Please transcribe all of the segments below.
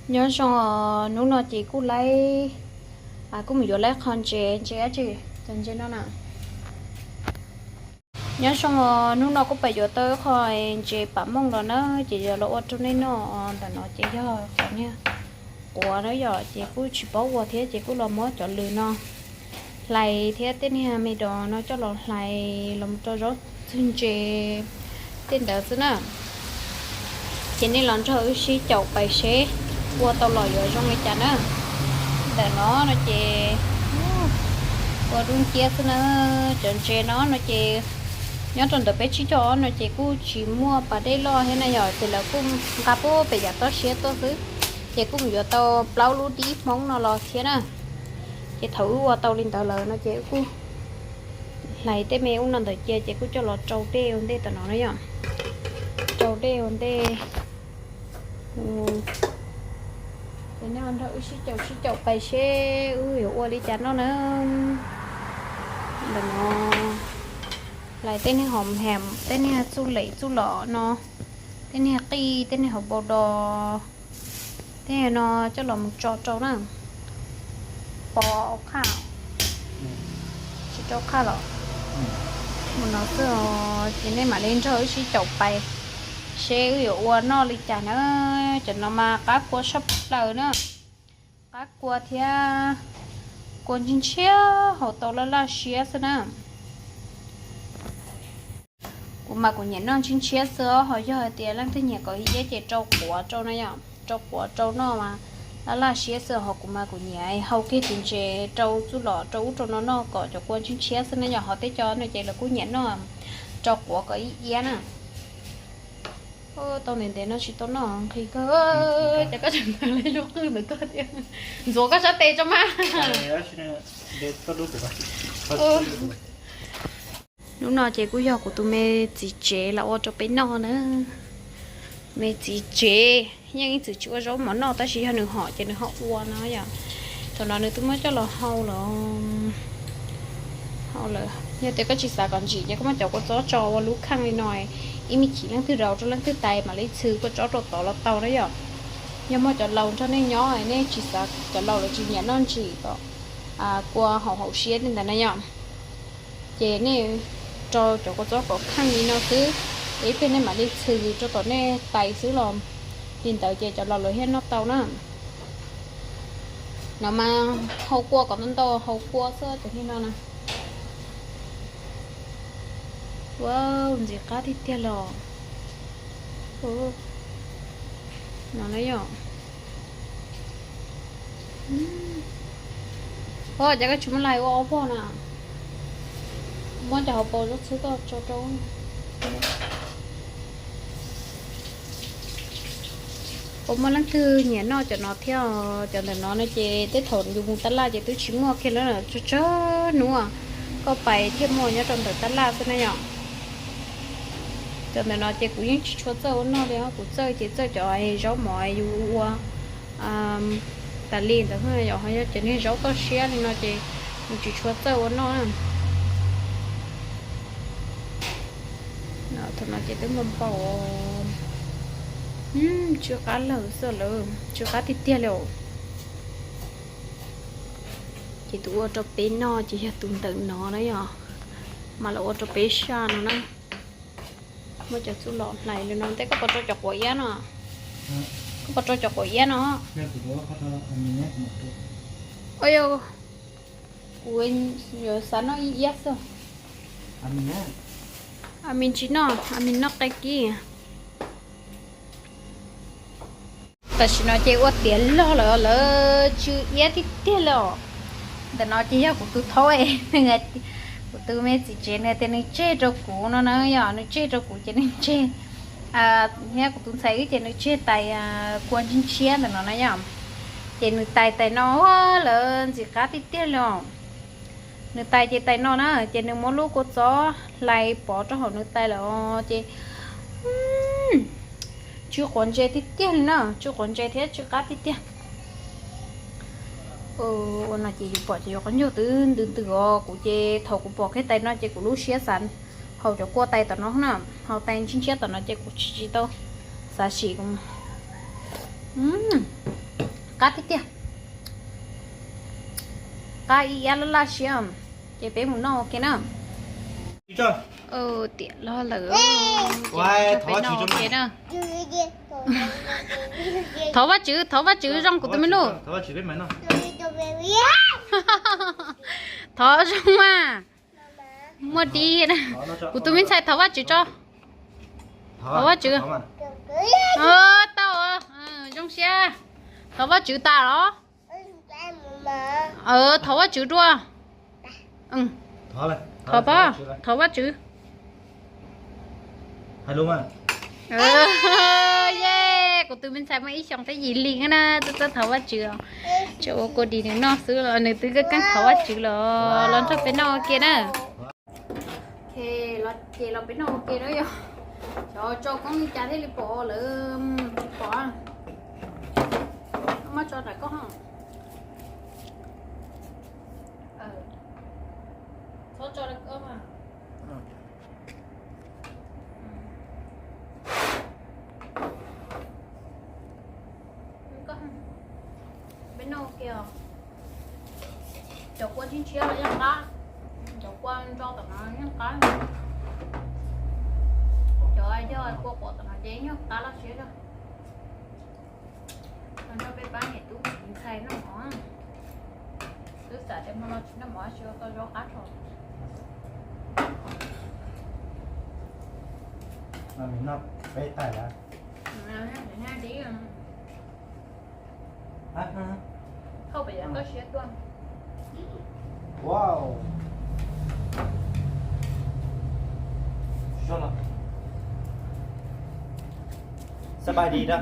Nyob zoo, hnub no ces kuj laib, kuj mus yuav laib qho ntses, ntses dab tsi, cov ntses no na. Nyob zoo, hnub no kuj pais yuav tau ib qho ntses pam mooj los na, ces yuav los ua rau nej noj. Ntawm no ces yog qhov niag quav na yom, ces kuj tsis paub ua thiab ces kuj los muab cov lws no hlais thiab tej niag me dos no coj los hlais los rau zaub txwg ntse tej ntawd xwb na. Ces nej los nrog wb sib caum pais seb ua tau los yuav zoo li cas na. Ntawm no no ces ua dub nciab xwb na. Cov ntses no no ces nyob rau ntawm peb tsib caug ob no ces kuj tsis muaj pas dej loj thiab na yom, ces lawv kuj nqa pub pem yam toj siab tuaj xwb. Ces kuj mus yuav tau plaub lub dib Hmoob no los thiab na. Ces thaum wb ua tau li ntawd lawm no ces wb kuj hlais tej me ub no ntawm cia ces kuj coj los rau dej ua ntej tam no na yom. Rau dej ua ntej. Ces nej nrog wb sib caum sib caum pais seb wb yuav ua li cas noj na. Ntawm no hlais tej niag hom hem, tej niag txuj lem txuj lom no, tej niag qij, tej niag hauv paus dos, tej no coj los mus tso rau na. Pos khaj, tsis rau khaj los mus no xwb os. Ces nej mam li nrog wb sib caum pais seb wb yuav ua noj li cas na. Cov no mas qab kua tshaj plaws na. Qab kua thiab kua ntshiab ntshiab haus tau laj laj siab xwb na. Kuv mas kuv nyiam noj ntshiab ntshiab xwb, ho yog hais tias leej twg nyiam kom iab ces rau quav rau no yom, rau quav rau noj mas laj laj siab xwb, ho kuv mas kuv nyiam hau kiag tus ntses rau txuj lom rau ub rau no noj kom cov kua ntshiab ntshiab xwb na yom, ho tej co no ces lawv kuj nyiam noj rau quav kom ib iab na. Tau ntev ntev no tsis tau noj nqhis kawg. Ces koj tseem nqa lub qwj ntawm koj thiab. Ntxuav koj sab tes tso mas. Hnub no ces kuj yog kuv tus me txiv tsev los ua rau peb noj na. Me txiv tsev yeej ib txwm tsis ua zaub mov noj tab sis yog nws hom ces nws ho ua no yom. Thaum no nws twb muab coj los hau lawm. Hau lawm, yog tias koj tsis xav kom ntsim ces koj muab cov kua txob tso ua lub kheej li no, ib me chim leej twg zaum rau leej twg tais mam li txhw kua txob rau tod los tau na yom. Yog muaj cov laus nrog nej nyob nej tsis xav, cov laus lawv tsis nyiam noj ntsim kom kua haum haum siab li ntawd na yom. Ces nej rau cov kua txob kom kheej li no xwb, ib pliag nej mam li txhw rau tom nej tais xwb los li ntawd ces cov laus lawv thiaj noj tau na. No mas hau kua kom ntau ntau, hau kua xwb cov niag no na. Ua ntxim qab tiag tiag los. No na yom. Ua cas koj tsis muab lais ua ob pog na? Muab cov hauv paus zaub txhwb koj tso rau. Puas muaj leej twg nyiam noj cov no thiab? Cov ntawm no no ces tej thaum yus mus taj laj ces twb tsis muaj kiag lawm, tsawg tsawg hnub koj pais thiaj muaj nyob rau ntawm taj laj xwb na yom. Cov ntawm no ces kuv yeej tsis tshua txawj ua noj li, kuv txawj ces txawj cov zaub mov yus ua tas li ntawd, yog cov niag zaub toj siab li no ces kuv tsis tshua txawj ua noj. Thaum no ces twb npau npau, tsw qab lawm xwb lawm, tsw qab tiag tiag li os. Ces tus ua rau peb noj ces yog tus ntawm no na yom, mas los ua rau peb saj no na. Muab cov txuj lom hlais li no, ntej koj puas rau cov quav iab no? Koj puas rau cov quav iab no? Yog, kuv yuav xav noj ib iab xwb. A mis tsis noj, a mis noj qe kib. Tam sim no ces ua tiav log lawm, lawv tsw iab tiag tiag li os. Ntawm no ces yog kuv tus thaub, kuv tus me txiv tsev nws tias nws tseg rau kuv no na yom, nws tseg rau kuv ces nws tseg, thiab kuv tus ntxhais wb ces nws tseg tais kua ntshiab ntshiab ntawm no na yom. Ces nws tais tais no lawv ntxim qab tiag tiag li os. Nws tais ces tais no na, ces nws muab lub kua txob hlais pov rau hauv nws tais lawm ces tsw quav ntses tiag tiag li na, tsw quav ntses thiab tsw qab tiag tiag. Ua no ces yus pom ces yuav qab ncaug twb ntws ntws os. Kuv ces thaum kuv pom kiag tais no ces kuv lub siab xav haus cov kua tais tom no na, haus tais ntshiab ntshiab tom no ces kuv tsis tsis tau xav sim. Qab tiag tiag. Qab ib iab laj laj siab. Ces peb mus noj ua ke na. Tiam los lawm. Thov Vajtswv, thov Vajtswv zoo kuv tus me lug. Thov zoo mas. Muaj dib. Kuv tus me ntxhais thov Vajtswv tso. Thov Vajtswv. Tau, zoo siab. Thov Vajtswv tas los? Thov Vajtswv dua. Thov, thov Vajtswv. Ye, kuv tus me ntxhais muaj ib xyoos thiab yim hli na, twb tuaj thov Vajtswv. Tseem ua kua dis nws noj xwb los nws twb keej keej thov Vajtswv los los nrog peb noj ua ke na. Ces los peb noj ua ke na yog. Xyov tso koob li cas thiaj li pom lawv tsis pom. Muab tso ntawm koj. Txhob tso ntawm koj. Peb noj ua ke os. Cov kua tshiab tshiab los yeej qab, cov kua ntso tom no yeej qab. Cov yog kua quav tom no ces yeej qab loj siab zog. Los nrog peb pab niam tub ntxhais noj mov. Twb xav tias hmo no tsis noj mov tsis ua tau zaub qab tso. Thauj pem yog koj siab tuaj. Sab pais di da.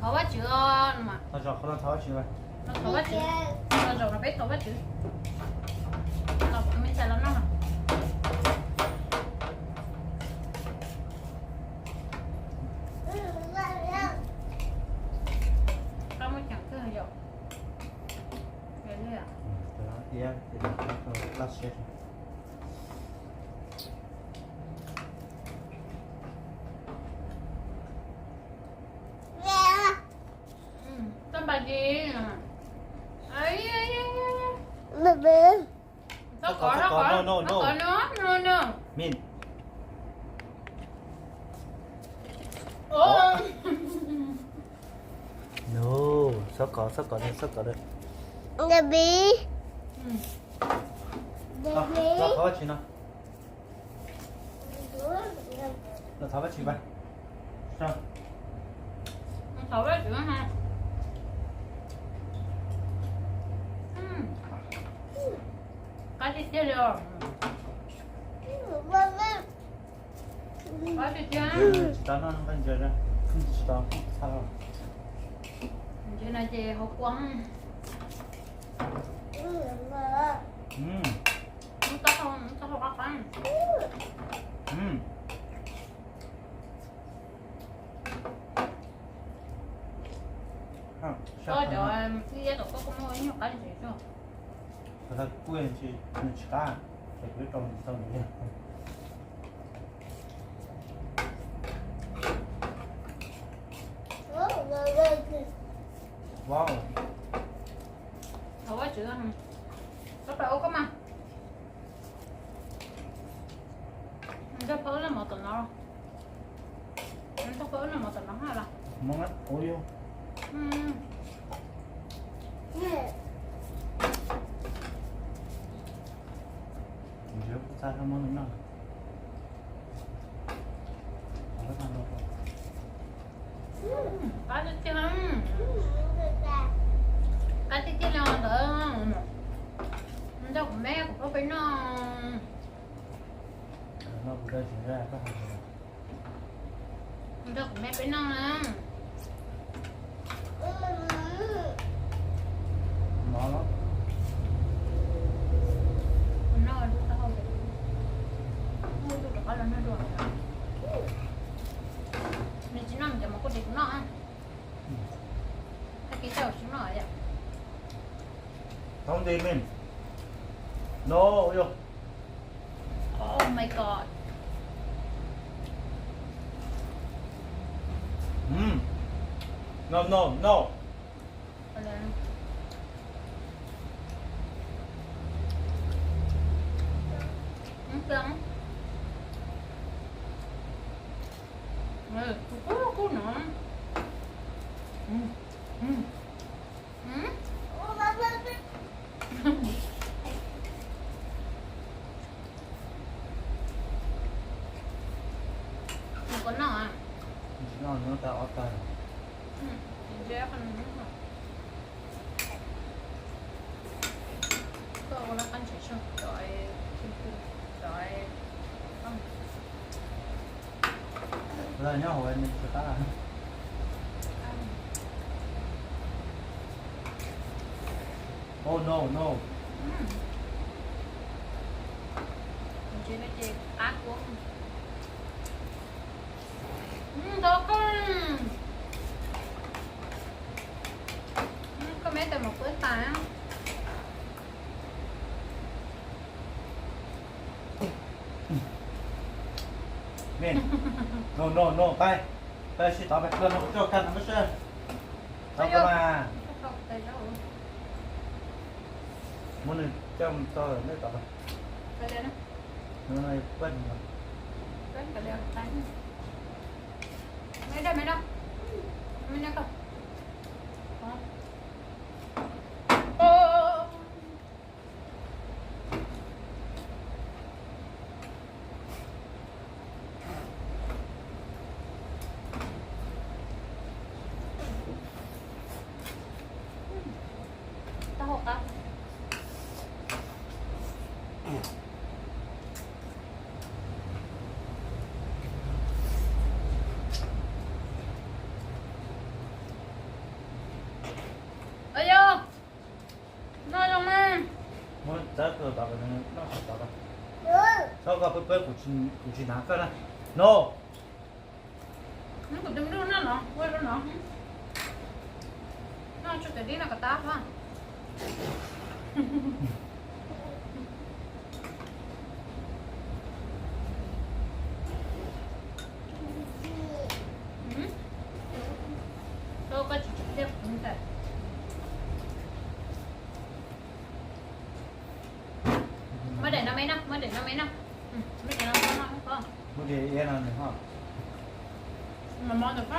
Thov Vajtswv no mas. Thov Vajtswv. Los thov Vajtswv. Los zaum no peb thov Vajtswv. Los kuv tus me ntxhais los noj. Qab muaj ceem kawg yom. Txhob npaj dib. Txhob kov, txhob kov, no, no, no. Min. No, txhob kov, txhob kov, txhob kov. Los thov Vajtswv no. Los thov Vajtswv pab. Thov Vajtswv ha. Qab tiag tiag li os. Qab tiag tiag. Tsis tau noj nqaij ntses, tsis tau txhaj. Ntses no ces hauv kua. Ub, taub hau, taub hau qab qab. Koj cov ib yam tom koj kuj muaj ib nyuag qab ntses tso. Kuj tsis qab, ces kuv rau ntsis tau ntawd. Thov Vajtswv, txhob pab ua koj mas. Nrog pab ua laj mov tom no. Nrog pab ua laj mov tom no ha los. Qab tiag tiag, qab tiag tiag li ntawd. Nrog kuv me kuv pab peb noj. Nrog kuv me peb noj na. Kuv noj lub taub hau, muaj ib tug rov qab los noj dua. Nws tsis noj nws cov mov kuj ces kuv noj. Kis tau sib noj yom. Thoob nti me. No, yo. Oh my God. Mm. No, no, no. Kub kub no. Nws kua noj a. Nws tsis noj, nws noj tau ob tag. Tsis ntsia qhov nws noj. Koj ua laj qab ntshe tso cov, tso. Lawv nyob hauv nws tsis qab. Oh no, no. Ntshe no ces qab kuab. Ntau koj, koj me tes mos kuab tas. No, no, no, pais, pais sib tov pais, no kuv coj kag no mas seb. Tau koj mas. Muab nws coj mus tso nej tod. No, no, peb no. Taub hau qab. Ua yog, noj zoo mas. Muab txawb koj tod, noj tod. Txhob koj pab pab, kuv tsis hnav koj na. No. Kuv tus nruj noj no, ua zoo no. Noj tsuj kav dib no kom tag os. Koj tsis tsis tiag kuv ntawm. Muab daim no me no, muab daim no me no. Muab daim no me no, koj. Muab daim no nws ho. Mos mos ntawm koj.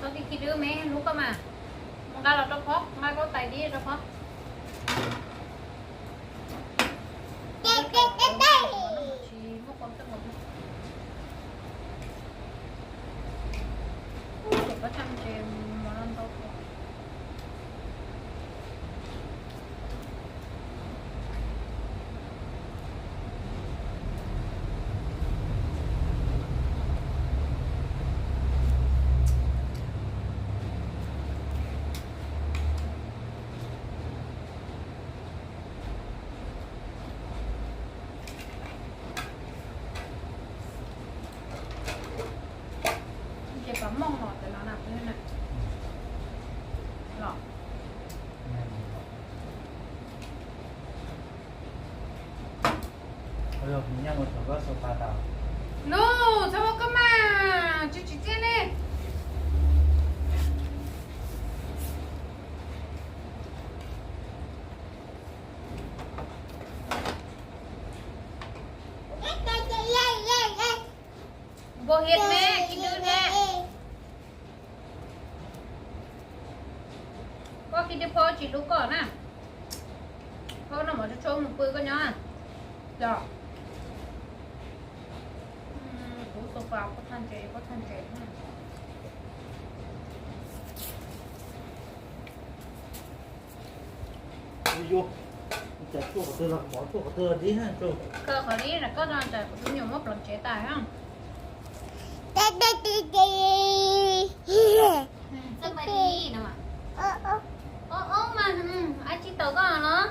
Txhob khib khib dwb me hlub koj mas. Mus nqa los rau phov, nqa koj tais dib rau phov. Tsis muaj qhov twg. Ua, cov pob txha ces mov no ntau kawg. Ces pom mooj los ntawm no na, los. Nws nyob mus thaum koj xaus pas tas. Nus, txhob ua koj mas, tsis tsim txiaj li. Npau hiav me, khib dwb thiab. Koj khib dwb phauj tsis hlub koj na. Phauj noj mov tsuag tsuag mus pw koj nyob. Yog. Kuv tus pas pob txha ntses, pob txha ntses. Yuav, cas tuaj qhov twg los mov tuaj qhov twg los dib na. Kawg qhov dib na koj no tsam kuv tus me nyuam muab ploov tsev tas na. Txawj pais li no mas. Ob, ob mas, ab tsis tau koj los?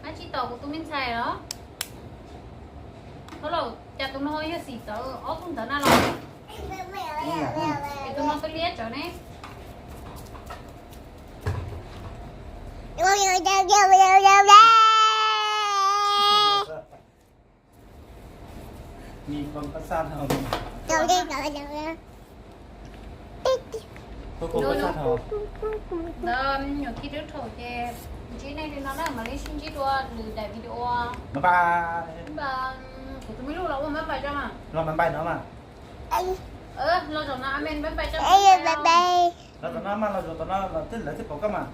Ab tsis tau kuv tus me ntxhais los? Thov los cas tus no yog xim tawv ob tug ntawd na los? Es tus no twb liab tsawv ne. Ntawd nyuam kij dub thaum ces ntsib nej li no na, mam li sib ntsib dua lwm daim video. Bye bye. Kuv tus me lug los ua bye bye tso mas. Los bye bye no mas. Los zaum no amen bye bye tso. Los tom no mas, los zaum tom no los twb lawv thiaj pom koj mas.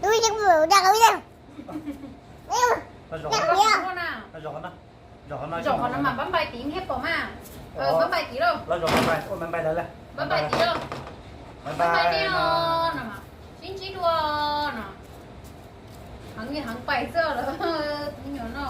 Los zaum, los zaum qhov no, zaum qhov no mas bye bye tid thiaj pom mas. Bye bye tid lauj. Los zaum bye bye, ua bye bye lawv lawm. Bye bye tid lauj. Bye bye no. Sib ntsib dua no. Heev li heev pais xwb lawm, tus me nyuam no.